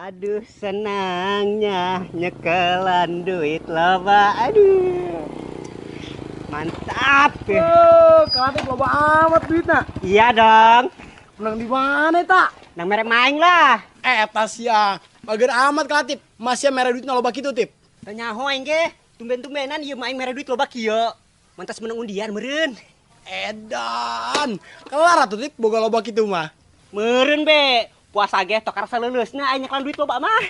Aduh senangnya nyekelan duit loba. Aduh. Mantap. Oh, kalatip loba amat duitna. Iya dong. Menang di mana eta? Nang mere maing lah. Eta sia. Bager amat kalatip. Masih mere duitna loba kitu tip. Teu nyaho aing ge. Tumben-tumbenan ieu mah aing mere duit loba kieu. Mantas menang undian meureun. Edan. Kelar atuh tip boga loba kitu mah. Meureun be. Puasa ge tokar saleuleusna aing nyekelan duit loba mah.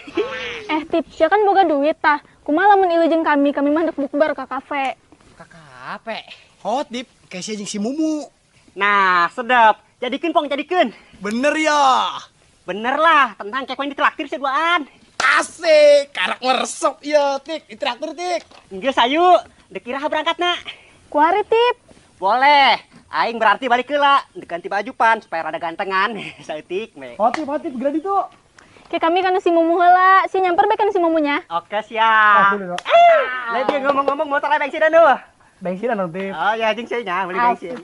Tip, sia kan boga duit tah. Kumaha lamun ilu jeung kami, kami mah ndek bukber ka kafe. Ka kafe. Hot tip, kayak sia jeung si Mumu. Nah, sedap. Jadikeun pong, jadikeun. Bener ya. Bener lah, tentang kayak yang ditraktir sih duaan. Asik, karak meresep ya, tik, ditraktir tik. Geus ayu, dek iraha berangkatna. Kuari tip. Boleh. Aing berarti balik heula, dek ganti baju pan supaya rada gantengan. Saeutik me. Hotip, hotip, geura ditu. Kayak kami kan si Mumu heula, si nyamper be kan si Mumunya. Oke, siap. Lah dia ngomong-ngomong motor bensin anu. Bensin anu, Tip. Oh ya, jeung sia nya beli bensin.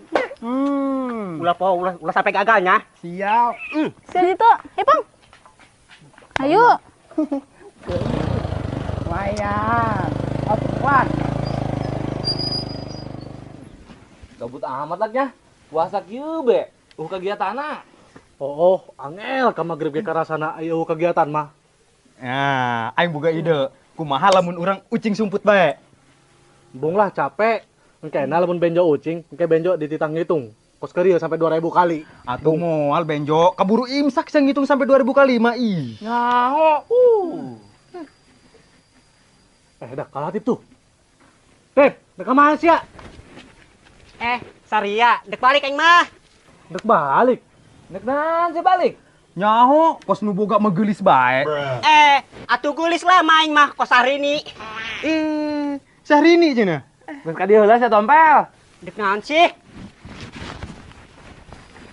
Ulah po, ulah sampai gagalnya. Siap. Siap itu. Hei, Pong. Ayo. Lumayan. Atuh kuat. Gabut amat lah nya. Puasa kieu be. Kegiatanna. Oh, angel ka magrib ge karasana aya kegiatan mah. Nah, aing boga ide. Kumaha lamun urang ucing sumput bae. Bung lah capek. Engkena lamun benjo ucing, engke benjo dititang ngitung. Kos keurieu sampai 2000 kali. Atuh moal benjo, kaburu imsak sing ngitung sampai 2000 kali mah ih. Nyaho. Dah kalah tip tuh. Tip, dek ka sia? Saria, dek balik aing mah. Dek balik. Dek naon sih balik? Nyaho, kos nu boga mah geulis bae. Atuh geulis lah maing mah kos Syahrini. Syahrini cenah. Geus ka dieu heula sia tompel. Dek naon sih?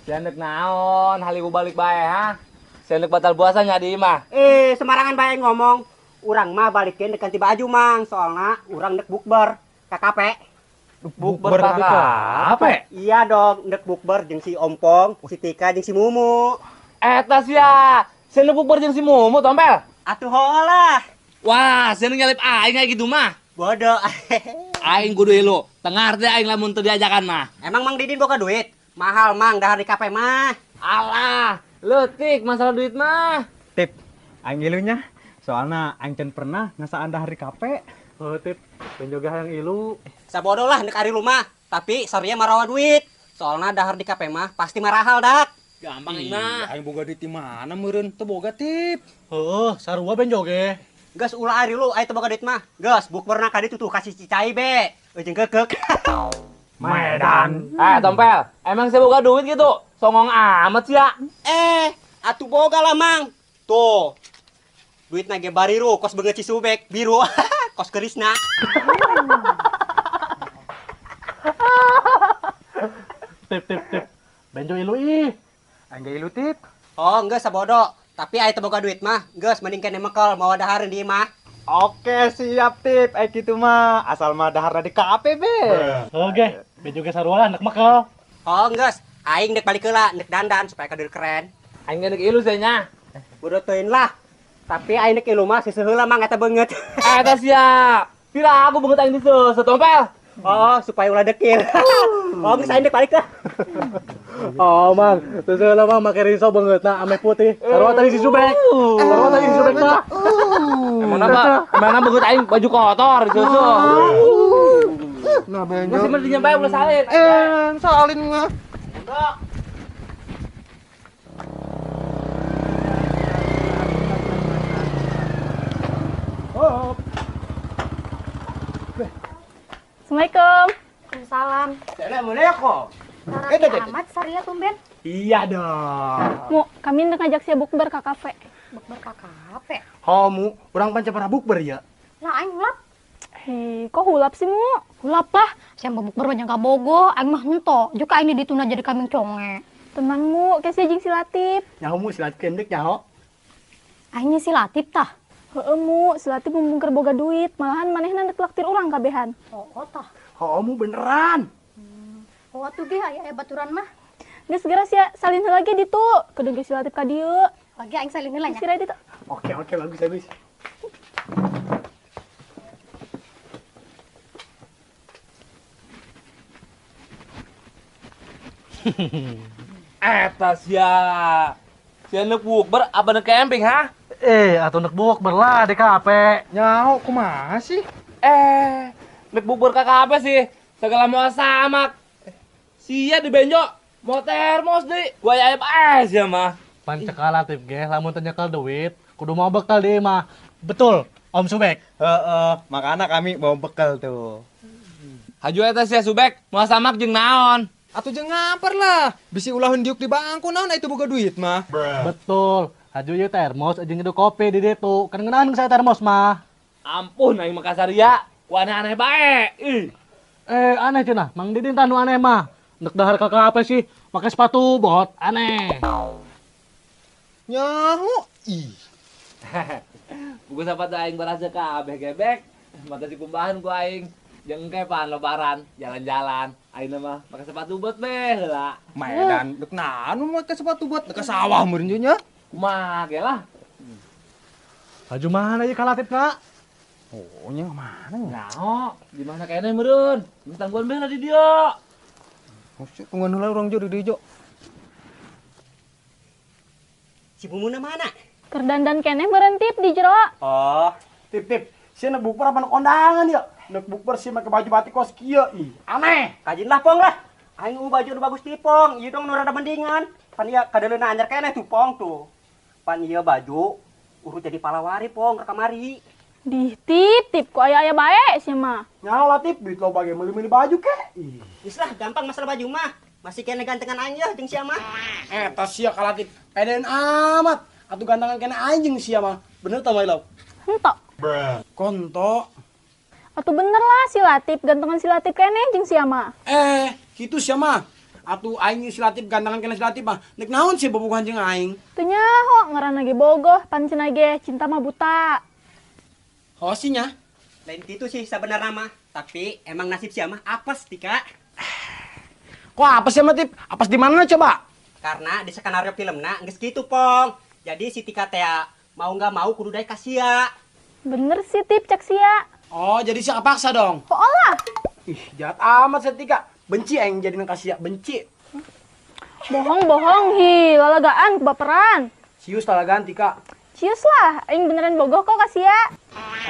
Sia dek naon, haliwu balik bae ha. Sia dek batal puasa nya di imah. Sembarangan bae ngomong. Urang mah balikeun dek ganti baju mang, soalna urang dek bukber ka kafe. Bukber ka kafe? Iya dong, dek bukber jeung si Ompong, si Tika jeung si Mumu. Eta sia, sia dek bukber jeung si Mumu tompel. Atuh heuh lah. Wah, sia nyalip aing kayak gitu mah. Bodoh. Aing kudu ilu, tengar teh aing lamun teu diajakan mah. Emang Mang Didin boga duit? Mahal mang dahar di kafe mah. Alah, leutik masalah duit mah. Tip, aing ilunya. Soalna aing can pernah ngasaan dahar di kafe. Oh, tip, benjo ge hayang ilu. Sabodoh lah ndek ari lu mah, tapi saria marawa duit. Soalna dahar di kafe mah pasti marahal dak. Gampang aing mah. Aing boga duit di mana meureun? Teu boga tip. Heuh, sarua benjo ge. Geus ulah ari lu, aya teu boga duit mah. Geus bukberna ka ditu tuh kasih cicai be. Eujeung keukek. Medan. Tompel, emang saya boga duit gitu? Songong amat sia. Atuh boga lah mang. Tuh. Duitna ge bariru kos beungeut Cisubek biru. Kos kerisna. Tip, tip, tip. Benjo ilu ih. Aing ge ilu tip. Oh, geus sabodo. Tapi aya teu boga duit mah, geus mending kene mekel mawa dahareun di imah. Oke, siap tip. Aya kitu mah, asal mah daharna di kafe be. Oke, benjo ge sarua lah ndek mekel. Oh, geus. Aing ndek balik heula, ndek dandan supaya kadeul keren. Aing ge ndek ilu sia nya. Bodoh teuing lah. Tapi aing ndek ilu mah siseuh heula mang eta beungeut. Eta sia. Pira aku beungeut aing diseuh, tompel. Oh, supaya ulah dekil. Oh, geus aing ndek balik lah. Oh, mang, terus lah mang make riso beungeut na ame putih. Sarua tadi si Subek. Sarua tadi si Subek mah. Emang apa? Emang beungeut aing baju kotor disusu. Nah, benjo. Masih mending bae ulah salin. Salin mah. Hop. Assalamualaikum. Waalaikumsalam. Assalamualaikum. Amat Saria tumben. Iya dong. Mu, kami ndek ngajak sia bukber ka kafe. Bukber ka kafe? Ho, mu, urang panca pernah bukber ya. Lah aing hulap. Hei, kok hulap sih, Mu? Hulap lah. Sia mah bukber banyak ka bogo, aing mah henteu. Juga aing dituna jadi kambing conge. Tenang, Mu, kayak sia jeung si Latif. Nyaho Mu, si Latif kendek nyaho. Aingnya si Latif tah. Heeh, Mu, si Latif mumpung keur boga duit, malahan manehna ndek traktir urang kabehan. Oh, tah. Ho, Mu beneran. Oh, atuh ge aya baturan mah. Geus segera sia salin heula ge ditu. Kedeung ge si Latif ka dieu. Lagi aing salin heula nya. Sira ditu. Oke, oke, bagus, bagus. Eta sia. Sia nek bukber apa nek camping ha? Atuh nek bukber lah di kafe. Nyaho kumaha sih? Nek bukber ka kafe sih. Segala mau samak. Sia di benjo mau termos deui. Gua ayam es ya mah. Pan cekala tip ge lamun teu nyekel duit, kudu mau bekal deui mah. Betul, Om Subek. Heeh, makana kami bawa bekal tuh. Haju eta sia Subek, mau samak jeung naon? Atuh jeung ngaper lah, bisi ulahun diuk di bangku naon itu boga duit mah. Betul, haju ieu termos jeung nyeduh kopi di ditu. Kan ngeunahan saya termos mah. Ampun aing mah kasaria, ku aneh-aneh bae. Ih. Aneh cenah, Mang Didin tah nu aneh mah. Nek dahar ka kafe sih, make sepatu bot, aneh. Nyaho, ih. Buku sepatu aing barasa kabeh gebek, mata sikumbahan ku aing. Jeung kepan lebaran, jalan-jalan. Ayeuna mah make sepatu bot beh heula. Maedan dek naon make sepatu bot ka sawah meureun nya. Kumaha ge lah. Haju mana ieu kalatipna? Oh, nya mana nya? Nyaho, di mana keneh meureun? Geus tangguan beh lah di dieu. Oh, tungguan heula urang jo di dieu jo. Si Mumuna mana? Keur dandan keneh meureun Tip di jero. Oh, Tip tip. Sia nek bukber apa nek kondangan ya? Nek bukber sih make baju batik kos kieu ih. Aneh. Kajin lah Pong lah. Aing u baju nu bagus ti Pong. Ieu dong nu rada mendingan. Pan ieu kadeuleuna anyar keneh tuh Pong tuh. Pan ieu baju urut jadi palawari Pong ke kamari. Dih Tip, Tip ku aya-aya bae sia mah. Nyaho lah Tip, duit loba ge meuli-meuli baju ke. Ih. Geus lah gampang masalah baju mah. Masih keneh gantengan aing yeuh jeung sia mah. Eta sia kalatip pedean amat. Atuh gantengan keneh aing jeung sia mah. Bener tah my love? Henteu. Konto. Atuh bener lah si Latif, gantengan si Latif keneh jeung sia mah. Kitu sia mah. Atuh aing si Latif gantengan keneh si Latif mah. Nek naon sih bobogohan jeung aing? Teu nyaho ngaranna ge bogoh, pan cenah ge cinta mah buta. Hosih nya. Lain kitu sih sabenerna mah, tapi emang nasib sia mah apes Tika. Kok apes sia mah Tip? Apes di mana coba? Karena di skenario filmna geus kitu Pong. Jadi si Tika teh mau nggak mau kudu daek ka sia. Bener sih Tip cek sia. Oh, jadi sia kepaksa dong? Oh lah. Ih, jahat amat sia Tika. Benci aing jadi nang ka sia, benci. Bohong-bohong hi, lalagaan kebaperan. Cius lalagaan Tika. Cius lah, aing beneran bogoh kok ka sia.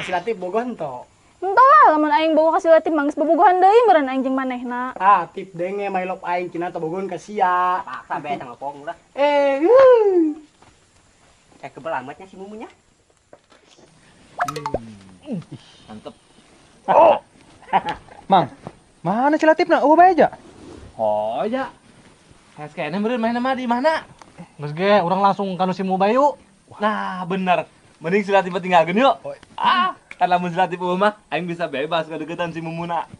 Kasih Latif bogoh ento. Ento lah, lamun aing bogoh ka si Latif mah geus bobogohan deui meureun aing jeung manehna. Ah, Tip denge my love aing cenah teu bogohan ka sia. Paksa bae teh ngopong lah. Kebel amatnya si Mumunya. Mantep. Oh. Mang, mana si Latifna? Eueuh bae aja. Oh ya. Hees keneh meureun mainna mah di mana? Geus ge urang langsung ka nu si Mu bae yuk. Nah, bener. Mending si Latif tinggalkeun yuk. Ah, kan lamun si Latif eueuh mah aing bisa bebas kadeukeutan si Mumuna.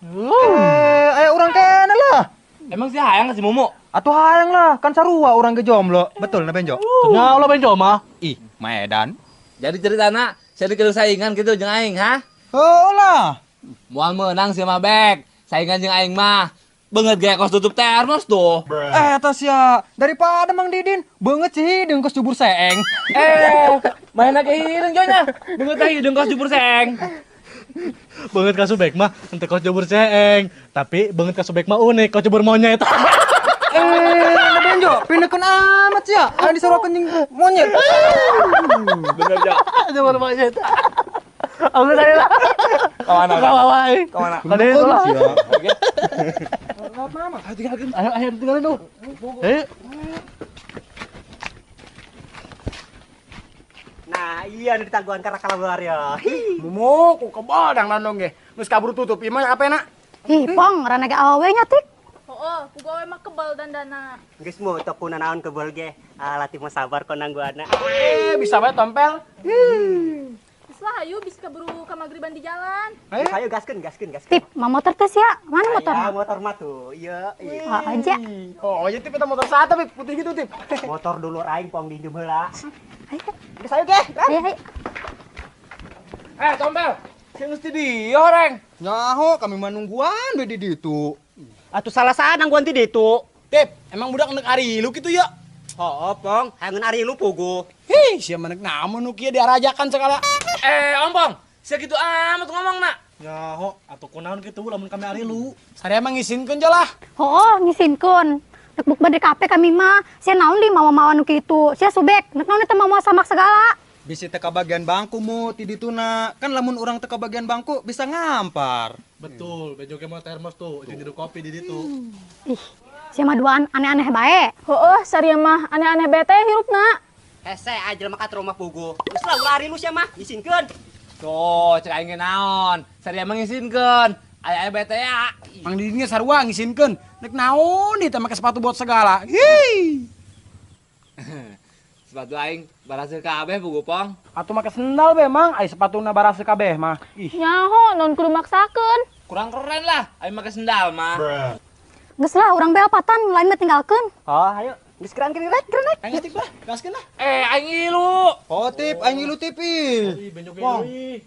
Aya urang keneh lah. Emang si hayang ka si Mumu? Atuh hayang lah, kan sarua urang ge jomblo. Betul na Benjo? Nya ulah Benjo mah. Ih, maedan. Jadi ceritana saya dikeluh saingan gitu jeung aing, ha? Heuh lah. Moal meunang sia mah bek. Saingan jeung aing mah. Beungeut ge kos tutup termos tuh. Eta sia, daripada Mang Didin beungeut si hideung kos jubur seeng. Mainna ge hideung jonya. Beungeut teh hideung kos jubur seeng. Beungeut ka Subek mah henteu kos jubur seeng, tapi beungeut ka Subek mah unik kos jubur monyet. Benjo, pindekeun amat sia. Aya disaruakeun jeung monyet. Bener ja. Jubur monyet. Aku tadi lah. Kawana? Kawana. Kawana. Tadi itu lah. Oke. Ayo tinggalin. Ayo, ayo tinggalin tuh. Ayo. Nah, iya nih ditangguhan karena kalabar ya. Mumu, ku kebal dang landong ge. Geus kabur tutup ieu mah apa enak? Ih, Pong, ngaranna ge awewe nya Tik. Heeh, ku gawe mah kebal dandana. Geus mu teu kuna naon kebal ge. Ah, Latif mah sabar kok nangguanna. Bisa bae tompel. Geus lah hayu bisa keburu ka magriban di jalan. Ayo gaskeun, gaskeun, gaskeun. Tip, ma motor teh sia. Mana motor? Ya, motor mah tuh. Iya, iya. Oh, aja. Oh, iya Tip, eta motor satu Tip, putih gitu Tip. Motor dulur aing pong diinjem heula. Ayo. Geus ayo ge. Ayo, ayo. Tompel. Sing geus di dieu horeng. Nyaho, kami mah nungguan we di ditu. Atuh salah saha nangguan ti ditu. Tip, emang budak nek ari lu kitu ya? Heuh, Pong, hayangeun ari lu puguh. Hi, Ih, sia mah namun nu kieu diarajakan segala. Ompong, sia kitu amat ngomong nak. Nyaho, atuh kunaon kitu lamun kami ari lu. Saria mah ngisinkeun je lah. Hooh, ngisinkeun. Nek bukber di kafe kami mah, sia naon di mawa-mawa nu kitu. Sia Subek, nek naon eta mawa samak segala. Bisi teka bagian bangku mu ti dituna. Kan lamun urang teka bagian bangku bisa ngampar. Betul, bejo ge mah termos tuh, jeung nyeduh kopi di ditu. Ih, sia mah duaan aneh-aneh bae. Heueuh, saria mah aneh-aneh bete hirupna. Hese aja jelema ka rumah bogo. Geus lah ulah ari lu sia mah, ngisinkeun. Tuh, cek aing ge naon. Saria mah ngisinkeun. Aya-aya bete ya. Mang Didin ge sarua ngisinkeun. Nek naon di teh make sepatu bot segala. Hi. Sepatu aing baraseuh kabeh buku pong. Atuh make sendal be mang, ai sepatuna baraseuh kabeh mah. Ih. Nyaho, non kudu maksakeun. Kurang keren lah, aing make sendal mah. Geus lah urang be apatan lain mah tinggalkeun. Oh, ayo. Geus keren keren rek, keren rek. Aing tip lah, gaskeun lah. Aing ngilu. Oh, tip, aing ngilu tip ih. Ih, benjo ge Pong. ih.